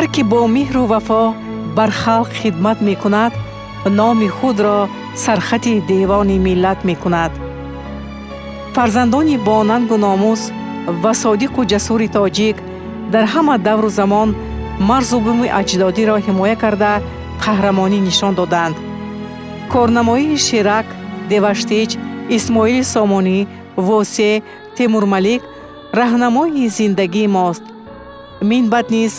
Ҳар ки бо меҳру вафо бар халқ хидмат мекунад, номи худро сархати девони миллат мекунад. Фарзандони бонангу номус ва содиқу ҷасури тоҷик дар ҳама давру замон марзу буми аҷдодиро ҳимоя карда, қаҳрамонӣ нишон доданд. Корнамоии Шерак, Деваштич, Исмоили Сомонӣ, Восе, Темурмалик раҳнамои зиндагии мост. Минбаъд низ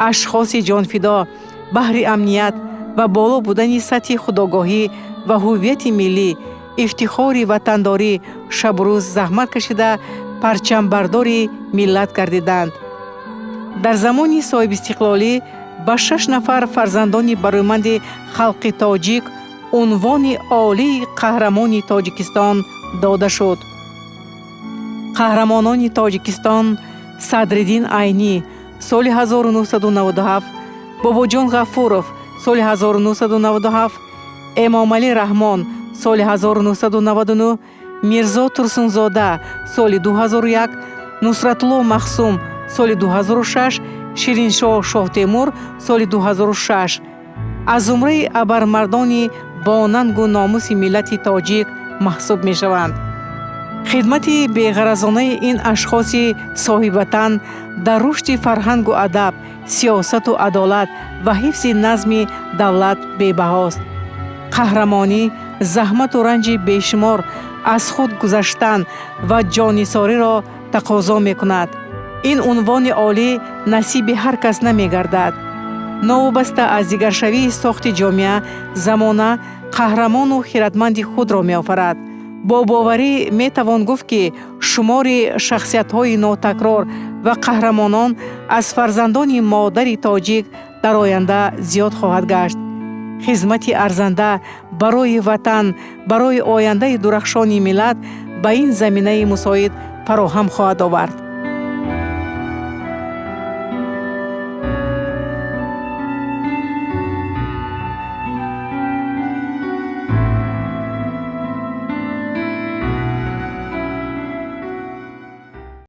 ашхоси ҷонфидо баҳри амният ва боло будани сатҳи худогоҳӣ ва ҳуввияти миллӣ, ифтихори ватандорӣ шабурӯз заҳмат кашида, парчамбардори миллат гардиданд. Дар замони соҳибистиқлолӣ ба шаш нафар фарзандони барӯманди халқи тоҷик унвони олии Қаҳрамони Тоҷикистон дода шуд. Қаҳрамонони Тоҷикистон Садриддин Айнӣ, соли 1997, Бобоҷон Ғафуров, соли 1997, Эмомалӣ Раҳмон, соли 1999, Мирзо Турсунзода, соли 2001, Нусратулло Маҳсум, соли 2006, Шириншоҳ Шоҳтемур, соли 2006 аз зумраи абармардони бонангу номуси миллати тоҷик маҳсуб мешаванд. Хидмати беғаразонаи ин ашхоси соҳибватан дар рушди фарҳангу адаб, сиёсату адолат ва ҳифзи назми давлат бебаҳост. Қаҳрамонӣ заҳмату ранҷи бешумор, аз худ гузаштан ва ҷоннисориро тақозо мекунад. Ин унвони олӣ насиби ҳар кас намегардад. Новобаста аз дигаршавии сохти ҷомеа, замона қаҳрамону хиратманди худро меофарад. Бо боварӣ метавон гуфт, ки шумори шахсиятҳои нотакрор ва қаҳрамонон аз фарзандони модари тоҷик дар оянда зиёд хоҳад гашт. Хизмати арзанда барои ватан, барои ояндаи дурахшони миллат ба ин заминаи мусоид фароҳам хоҳад овард.